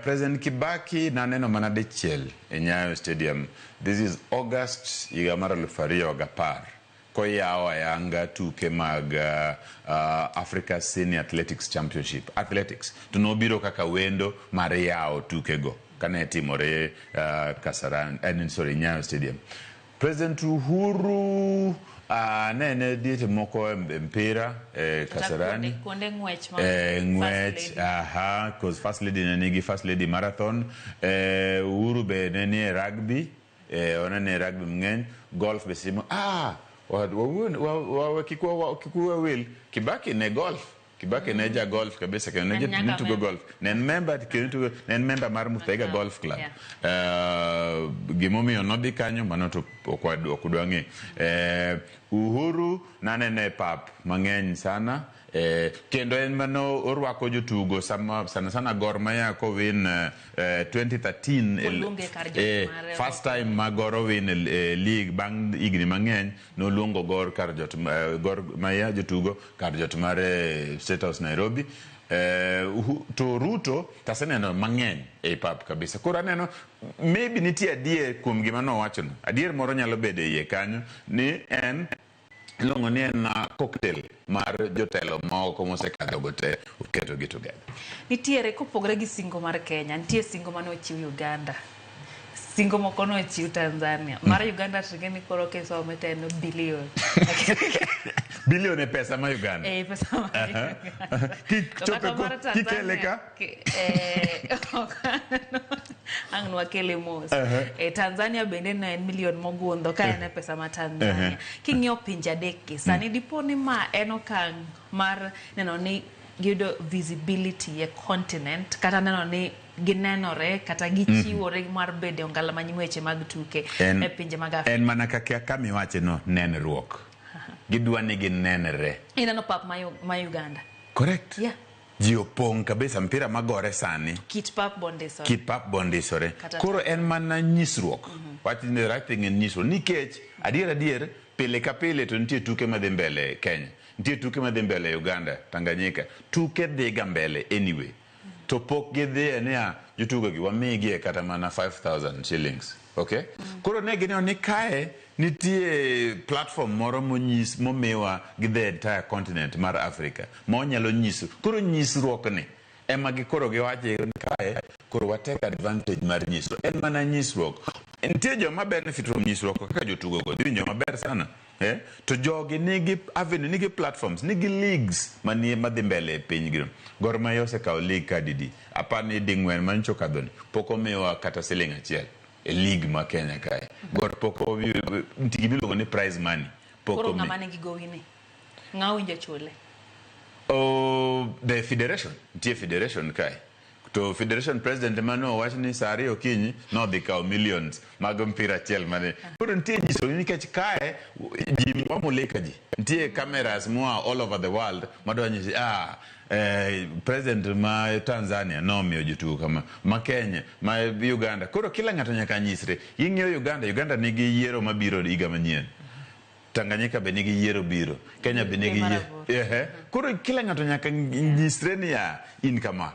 President Kibaki naneno mana dichiel e Nyayo Stadium. This is August higa mar 2010 koyawo ayanga tuke mag Africa Senior Athletics Championship Athletics to nobiro kaka wendo mar yawo tukego kane timore Kasarani, sorry, Nyayo Stadium. President Uhuru nene dieche moko e mpira e Kasarani. Kuonde ng'wech ma ng'wech First Lady. Aha, 'cause First Lady ne nigi First Lady Marathon. Uhuru be ne nie rugby, onene rugby mang'eny, golf be simo kik wawil Kibaki ne golf. Kibaki ne ja golf kabisa kendo ne En nyaka tugo member. golf. Ne en member kendo tugo, ne en member mar Muthaiga Golf Club. Gimomiyo nodhi kanyo mano to ok wadwa ng'e. Uhuru nanene e pap mang'eny sana. Kendo en mano orwako jotugo sama sana sana Gor Mahia kowin 2013 Oluonge kar jot mare. First time ma Gor owin e league bang' higni mang'eny, noluongo Gor kar jot, Gor Mahia jotugo kar jot mar State House Nairobi. To Ruto taseneno mang'eny ei pap kabisa. Koro aneno maybe nitie adier kuom gima nowachono. Adier moro nyalo bedo e iye kanyo ni en iluongo ni en cocktail mar jotelo moko mosekadho go te oketogi together. Nitiere kopogore gi singo mar Kenya, nitie singo mane ochiw Uganda. Singo moko nochiw Tanzania. Mar Uganda to ing'e ni koro kisome to en billion. Billion e pesa ma Uganda. Eh, pesa ma Uganda. To Chope kata mar kikele Tanzania, ka? Ok ang' nwakele mos. Tanzania bende ne en milion mogundho ka en e pesa ma Tanzania. King'iyo pinje adek gi, sani dipo ni ma en okang' mar neno ni giyudo visibility e continent kata neno ni ginenore kata gichiwore mar bedo e ongala manyime weche mag tuke e pinje mag Afrika. En mana kaka kama iwache no, nenruok. Gidwa ni ginenre. Ineno pap ma Uganda. Correct. Ji opong' kabisa, mpira magore sani. Kit pap bondisore. Kit pap bondisore. Kata Koro en mana nyisruok. Wach ni the right thing en nyisruok. Nikech adier adier pile ka pile to nitie tuke madhi mbele Kenya. Nitie tuke madhi mbele Uganda, Tanganyika. Tuke dhiga mbele anyway. To pok gidhiye niya jotugo gi wamigie kata mana 5,000 shillings. Okay? Koro ne gineno ni kae nitie platform moro monyis momiwa gi the entire continent mar Africa ma onyalo nyiso. Koro nyisruok ni ema gi koro giwache ni kae koro wa take advantage mar nyisruok. En mana nyisruok. Nitie joma benefit from nyisruok kaka jotugo go. Dhi winjo maber sana. To jogi nigi avenue, nigi platforms, nigi leagues manie madhi mbele e piny gi. Gor Mahia osekawo league ka didi. Apar ni ding'wen manyocha okadho ni pok omiwa kata siling achiel e league ma Kenya kae. Gor pok nitie gima iluongo ni prize money. Pok Koro omi. ng'ama nigi gowi ni? Ng'a owinjo chule? Oh, the federation. Nitie federation kae. To federation president mane owach ni saa 2 okinyi nodhi kawo millions mag mpira achiel mane. Koro nitie nyiso nikech kae ji wamulika ji. Nitie cameras moa all over the world madwa nyisi president ma Tanzania nomiyo jotugo kama, ma Kenya, ma Uganda. Koro kila ng'ato nyaka nyisre. Ing'iyo Uganda, Uganda nigi yiero mabiro higa manyien. Tanganyika be nigi yiero biro, Kenya be nigi yiero. Koro kila ng'ato nyaka nyisre niya in kama.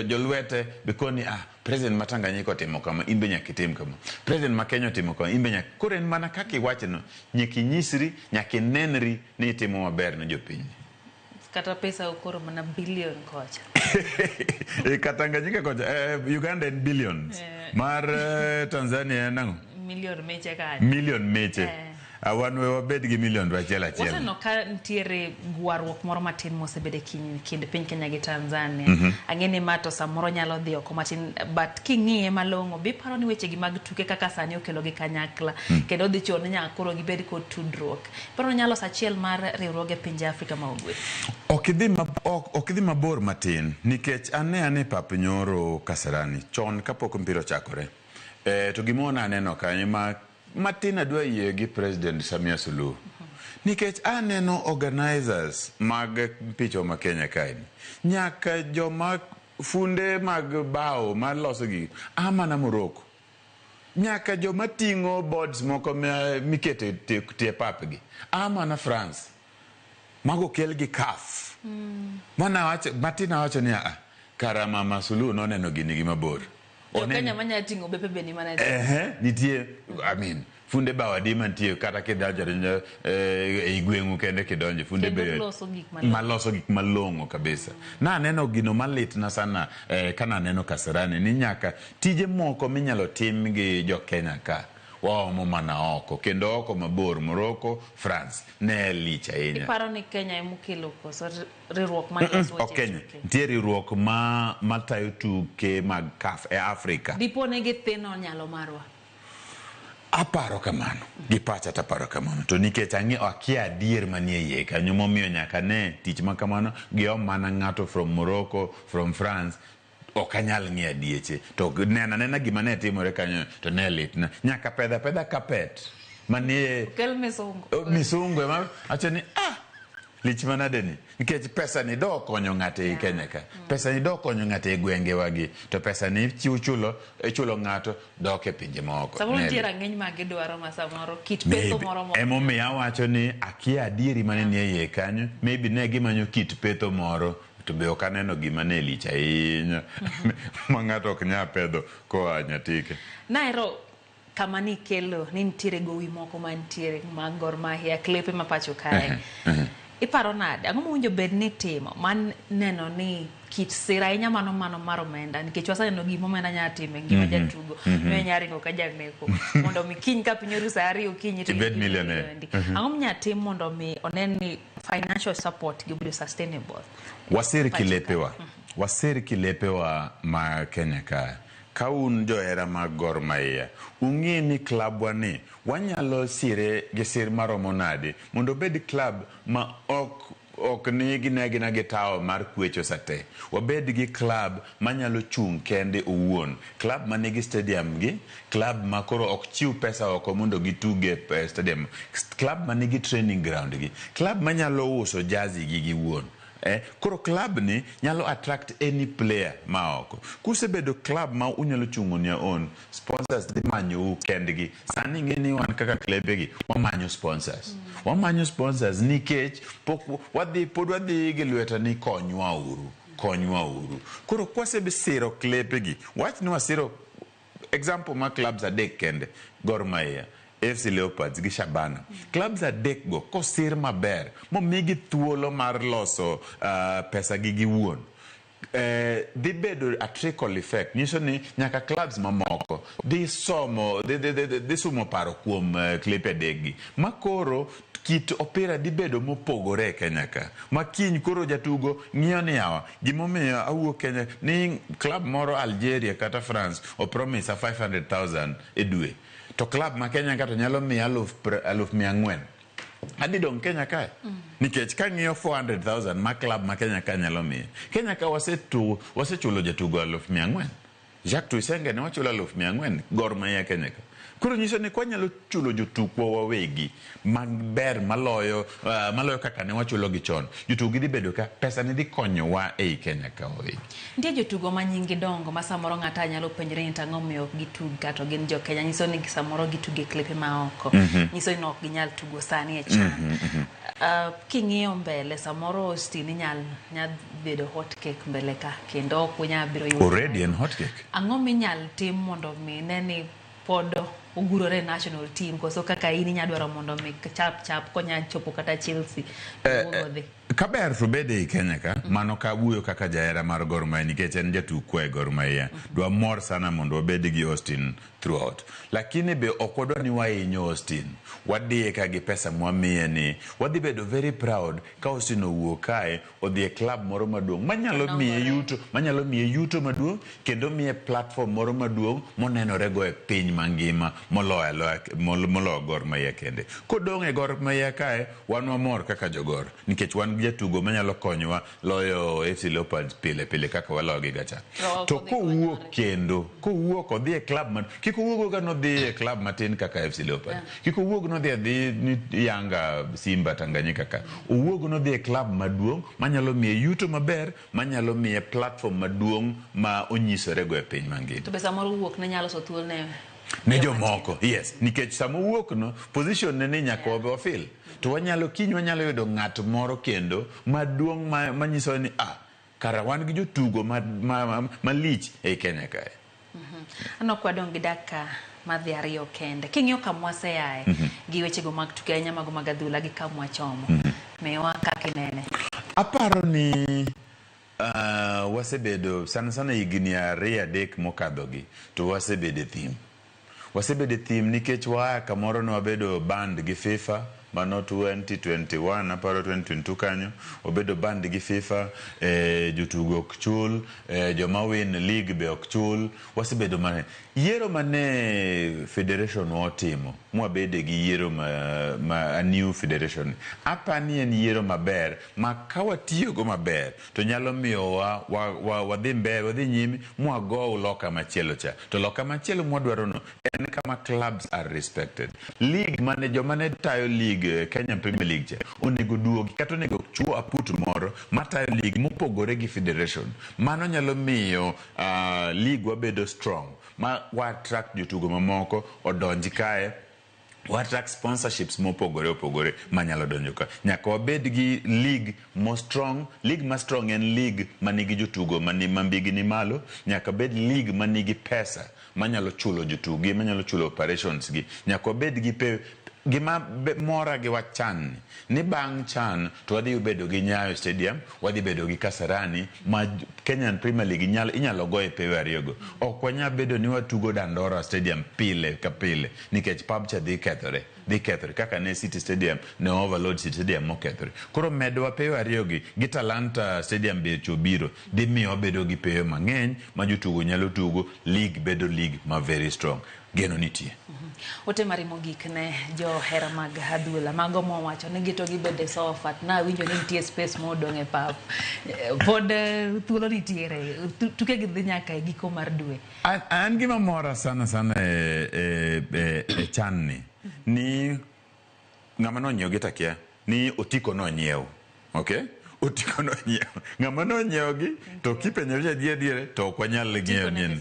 Jolwete be koni president ma Tanganyika otimo kama, in be nyaka itim kama. President ma Kenya otimo kama, in be nyaka. Koro en mana kaka iwacho no, nyaka inyisri, nyaka inenri ni itimo maber ne jopiny. Kata pesa koro mana billion kocha. Ka Tanganyika kocha, Uganda en billions. Mar Tanzania en ang'o? Million meche kanyo. Million meche. Wan we wabed gi million achiel achiel. Waseneno ka nitiere gwarruok moro matin mosebedo e kind piny Kenya gi Tanzania. Ang'e ni ma to samoro nyalo dhi oko matin, but king'iye malong'o, be iparo ni weche gi mag tuke kaka sani okelo gi kanyakla, kendo dhi chuno ni nyaka koro gibed kod tudruok. Iparo ni nyalo loso achiel mar riwruoge pinje Afrika ma Ugwe? Ok idhi mabor matin, nikech an ne an e pap nyoro Kasarani chon kapok mpira ochakore. To gima aneno kanyo ma matin adwa yie gi President Samia Suluhu. Nikech aneno organizers mag pichwa ma Kenya kae ni. Nyaka joma funde mag bao maloso gigi a mana Morocco. Nyaka joma ting'o boards moko mikete tie pap gi a mana France. Mago kel gi CAF. Mana wacho, matin awacho ni Kara Mama Suluhu noneno gini gi mabor. Jo Kenya manya ting'o bepe be ni mana Ehe, nitie, I mean, funde bao adi mantie kata kidonjo adonja ei gweng'u kende kidonjo funde Kendo be loso gik malong'o. Maloso gik malong'o kabisa. Naneno gino malitna sana kananeno Kasarani ni nyaka tije moko minyalo tim gi jo Kenya ka waomo mana oko kendo oko mabor Morocco, France ne lich ahinya. Iparo ni Kenya emokelo koso riwruok mar loso Ok weche Kenya. tuke? Nitie riwruok ma matayo tuke mag CAF e Afrika. Dipo ni githino nyalo marwa. Aparo kamano. Gi pacha to aparo kamano. To nikech ang'e akia adier manie iye kanyo momiyo nyaka ne tich ma kamano giom mana ng'ato from Morocco, from France ok anyal ng'eyo adieche. To neno anena gima ne timore kanyo to ne litna. Nyaka pedha pedha carpet manie Okel misungu. Misungu ema acho ni ah lich manade ni nikech pesa ni do konyo ng'ato ei Kenya ka. Pesa ni do konyo ng'ato e gwengewa gi. To pesa ni chiw chulo ichulo ng'ato dok e pinje maoko. Samoro Ne nitie lich. rang'iny ma gidwaro ma samoro kit petho Maybe. moro mo. Emomiyo awacho ni akia adieri mane nie iye kanyo. Maybe ne gimanyo kit petho moro to be ok aneno gima ne lich ahinya ma ng'ato ok nyal pedho koa Nyatike. Nahero kama nikelo ni nitiere gowi moko mantiere mag Gor Mahia klepe ma pacho kae. Iparo nade? Ang'o mowinjo bed ni itimo mar neno ni kit sir ahinya mano mano mar omenda nikech waseneno gima omenda nyalo timo e ngima jatugo miyo nya ringo ka janeko mondo mi kiny ka piny oru saa ariyo okinyi to Ibed in gi millionaire. miliondi. Ang'o minyalo tim mondo mi onen ni financial support gi obedo sustainable? Wasir Pacho ka. kilepewa. Wasir kilepewa ma Kenya ka. Ka un johera mag Gor Mahia, ung'e ni klabwa ni wanyalo sire gi sir maromo nade mondo obed club ma ok ok ni gine agina gi tawo mar kwecho sate. Wabed gi club manyalo chung' kende owuon. Club manigi stadium gi, club ma koro ok chiw pesa oko mondo gituge e stadium. Club manigi training ground gi. Club manyalo uso jersey gi giwuon. Koro club ni nyalo attract any player ma oko. Kusebedo club ma unyalo chung' on your own, sponsors dhi manyou kendgi. Sani ing'e ni wan kaka klebe gi, wamanyo sponsors. Wamanyo sponsors nikech pok wadhi pod wadhi gi lweta ni konywa uru, konywa uru. Koro kwasesiro klepe gi, wach ni wasiro example ma clubs adek kende, Gor Mahia, AFC Leopards gi Shabana. Clubs adek go kosir maber momigi thuolo mar loso pesa gi giwuon. Dhi bedo a trickle effect nyiso ni nyaka clubs mamoko dhi somo dhi sumo paro kuom klepe adek gi ma koro kit opira dhi bedo mopogore e Kenya ka ma kiny koro jatugo ng'iyo ni yawa gimomiyo awuok Kenya ni club moro Algeria kata France opromisa 500,000 e dwe to club ma Kenya ka to nyalo miya 400,000 adhi dong' Kenya kae nikech kang'iyo 400,000 ma club ma Kenya ka nyalo miye Kenya ka wasechulo jatugo 400,000 Jacques Tuyisenge ne wachulo 400,000 Gor Mahia Kenya ka koro nyiso ni kwanyalo chulo jotukwa wawegi maber maloyo maloyo kaka ne wachulo gi chon jotugo dhi bedo ka pesa ni dhi konyowa ei Kenya ka wawegi. Nitie jotugo ma nyinggi dongo ma samoro ng'ato nyalo penjore ni tang'o miyo ok gitug ka to gin jo Kenya nyiso ni samoro gitugo e klepe ma oko nyiso ni ok ginyal tugo sani e CHAN. King'iyo mbele samoro Austin inyal nya bedo hot cake mbele ka kendo ok unyal biro yudo already en hot cake. Ang'o minyal tim mondo mi ne ni pod ogurore national team koso kaka in inya dwaro mondo mi chap chap konya chopo kata Chelsea owuog odhi? Kaber to bede ei Kenya ka mano ka wuoyo kaka jahera mar Gor Mahia nikech en jatukwa e Gor Mahia dwamor sana mondo wabed gi Austin throughout lakini be ok wadwa ni wahinyo Austin wadiye ka gi pesa mwamiye ni wadhi bedo very proud ka Austin owuok kae odhi e club moro maduong' manyalo miye yuto manyalo miye yuto maduong' kendo miye platform moro maduong' monenore go e piny mangima moloyo moloyo Gor Mahia kende. Kodong' e Gor Mahia kae wan wamor kaka jogor nikech wan gi jatugo manyalo konyowa loyo AFC Leopards pile pile kaka waloyo gi gacha. To kowuok kendo kowuok odhi e club man kik owuog ga nodhi e club matin kaka AFC Leopards kik owuog nodhi adhi ni Yanga Simba Tanganyika ka owuog nodhi e club maduong' manyalo miye yuto maber manyalo miye platform maduong' ma onyisore go e piny mangima. To be samoro wuok ne nyalo loso thuolo ne jomoko yes nikech sama owuok no position ne ni nyaka wafil to wanyalo kiny wanyalo yudo ng'at moro kendo maduong' manyiso ni ah Kara wan gi jotugo malich ei Kenya kae. Aneno ka wadong' gi dakika madhi 2 kende. King'iyo kama waseaye gi wechego mag tuke ahinya mago mag adhula gi kama wachomo. Miwa kaka inene. Aparo ni wasebedo sana sana higni 2-3 mokadhogi to wasebedo e thim. Wasebedo e thim nikech waa kamoro ne wabedo banned gi FIFA mano 2021 aparo 2022 kanyo wabedo banned gi FIFA, jotugo ok chul, joma win league be ok chul. Wasebedo mana yiero mane federation wa otimo mwabede gi yiero ma a new federation. Apani en yiero maber ma ka watiyogo maber to nyalo miyo wa wadhi mbele, wadhi nyime mwagow loka machielo cha. To loka machielo mwadwaro no en kama clubs are respected. League mane joma ne tayo league Kenya Premier League cha onego duogi kata onego chuo aput moro matayo league mopogore gi federation. Mano nyalo miyo league wabedo strong ma wa attract jotugo mamoko odonj kae, wa attract sponsorships mopogore opogore manyalo donjo ka. Nyaka wabed gi league mo strong. League ma strong en league manigi jotugo mambigi ni malo. Nyaka bed league manigi pesa manyalo chulo jotugo, manyalo chulo operations gi. Nyaka wabed gi gima mora gi wach CHAN ni bang' CHAN to wadhi bedo gi Nyayo Stadium, wadhi bedo gi Kasarani ma Kenyan Premier League inyalo go e pewe ariyogo. Ok wanyal bedo ni watugo Dandora Stadium pile ka pile nikech pub cha dhi kethore, dhi kethore kaka ne City Stadium ne overload City Stadium mokethore. Koro medwa pewe ariyogi gi Talanta Stadium be biro dhi miyo wabedo gi pewe mang'eny ma jotugo nyalo tugo, league bedo league ma very strong. Geno nitie. Ote mari mogik ne johera mag adhula mago mowacho ni gito gibede sofa na winjo ni nitie space modong' e pap. Pod thuolo nitiere, tuke gi dhi nyaka e giko mar dwe. An gima mora sana sana e CHAN ni ng'ama nonyiewo gi takia ni otiko nonyiew. Okay? Otiko nonyiew. Ng'ama nonyiewo gi to kipenjo ni adier adier to ok wanyal ng'iewo nien.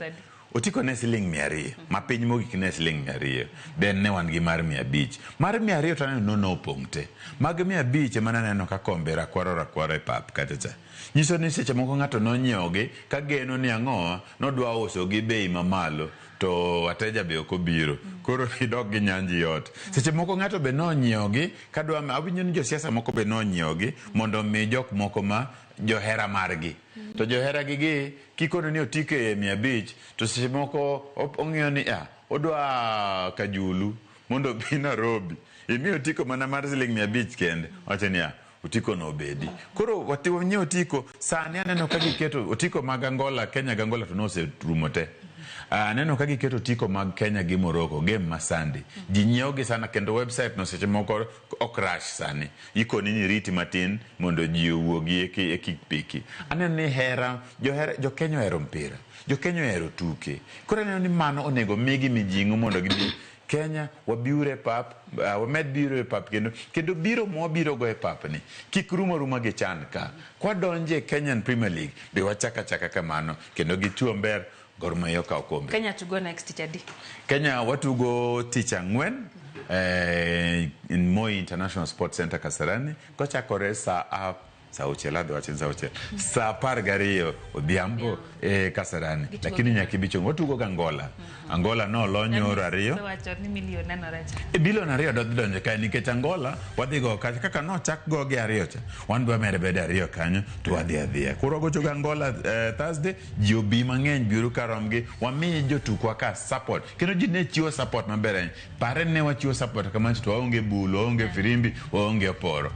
Otiko ne siling 200, ma piny mogik ne siling 200. Then ne wan gi mar 500. Mar 200 to aneno no opong' te. Mag 500 ema naneno ka kombe rakwaro rakwaro e pap kacha cha. Nyiso ni seche moko ng'ato nonyiewo gi ka geno ni ang'o nodwa uso gi bei mamalo to wateja be ok obiro. Koro idok gi nyanji yot. Seche moko ng'ato be nonyiewo gi kadwa awinjo ni josiasa moko be nonyiewo gi mondo omi jok moko ma johera margi. To johera gi gi kikono ni otike e 500 to seche moko ong'iyo ni odwa Kajulu mondo obi Nairobi. Imiyo otiko mana mar siling 500 kende. Wacho ni otiko no obedi. Koro wanyiewo otiko sani aneno ka giketo otiko mag Angola, Kenya gi Angola to noserumo te. Aneno ka giketo otiko mag Kenya gi Morocco game ma Sunday. Ji nyiewo gi sana kendo website no seche moko ok rush sani. Ikoni ni riti matin mondo ji owuogi e kikpiki. Aneno ni hera, johera, jo Kenya ohero mpira. Jo Kenya ohero tuke. Koro aneno ni mano onego migi mijing'o mondo gibi Kenya wabiure e pap, wamed biro e pap kendo biro mwabiro go e pap ni kik rum aruma gi CHAN ka. Kwadonje Kenyan Premier League be wachaka chaka kamano kendo gituo mber Gor Mahia okawo kombe. Kenya tugo next tich adi? Kenya watugo tich ang'wen in Moi International Sports Center Kasarani kochakore saa 6 adhi wacho ni saa 6 saa 12 odhiambo Kasarani, lakini nyaka ibi chon. Watugo gi Angola. Angola no nyoro 2. Wacho ni milion nenore cha. Bilion 2 dodhi donjo kae nikech Angola wadhi go kacha kaka nochak go gi 2 cha. Wan dwa mere bede 2 kanyo to wadhi adhiya. Koro wagocho gi Angola Thursday, ji obi mang'eny biuru karomgi, wami jotukwa ka support. Kendo ji ne chiwo support maber ahinya. Pare ne wachiwo support kamano to waonge bul, waonge firimbi, waonge oporo.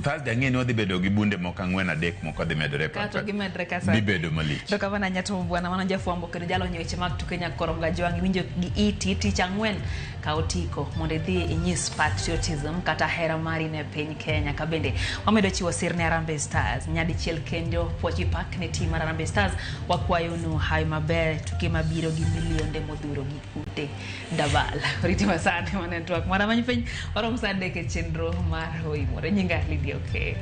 Thursday ang'e ni wadhi bedo gi bunde moko 4 3 moko dhi medore. Kato gimedre kasa. Dhi bedo malich. To kamano Nyato bwana mano jafwambo kendo jalony weche mag tuke nyakoro ga jwang' winjo gi iti tich ang'wen ka otiko mondo idhi inyis patriotism kata hera mari ne piny Kenya. Ka bende wamedo chiwo sir ne Harambee Stars nyadichiel kendo puochi pak ne tim mar Harambee Stars. Wakwayonu hawi maber tuke mabiro gi milionde modhuro gi ute dabal. Riti masani mane twak mara many piny warom saa 3 e chenro mar Oimore. Nyinga Lydia Okee.